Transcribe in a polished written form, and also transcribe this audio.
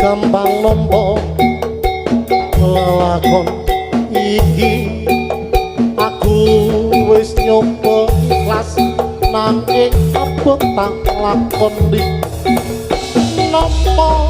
Gampang nampa lelakon iki. Aku wis nyoba ikhlas, nanging abot tak lakoni. Nampa